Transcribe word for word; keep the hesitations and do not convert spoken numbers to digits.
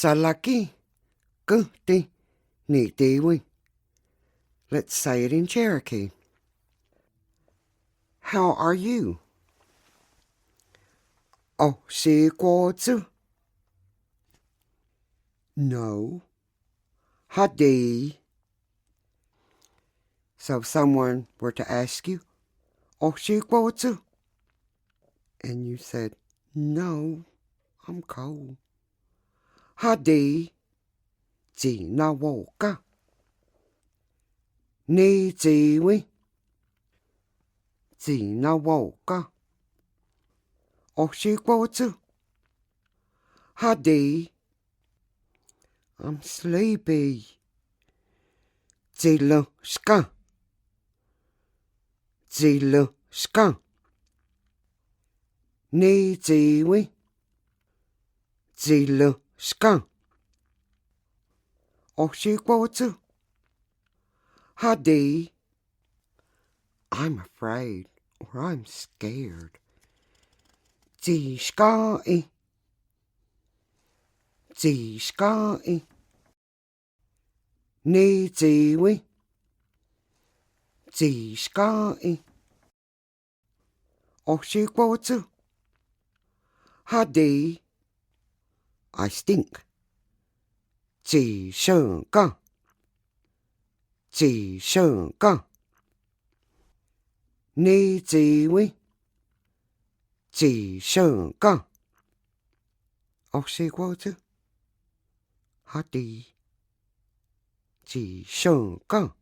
Talaki, künhti, ni tiwi. Let's say it in Cherokee. How are you? Oh sikwotsuh? No. Hadi. So if someone were to ask you, oh sikwotsuh? And you said, no, I'm cold. Hadi. Tsi nawoka? Ni tiwi. Tsi nawoka? Oh sikwotsuh? Hadi. I'm sleepy. Tsi lüska? Tsi lüska? Ni tiwi. Tsi lüska? Oh sikwotsuh? Hadi. I'm afraid or I'm scared. Tsi ska'i. Tsi ska'i. Ni tiwi. Tsi ska'i? Oh sikwotsuh? Hadi. I stink. Tsi shenka? Tsi shenka? Ni tiwi. Tsi shenka? Oh sikwotsuh? Hadi. Tsi shenka?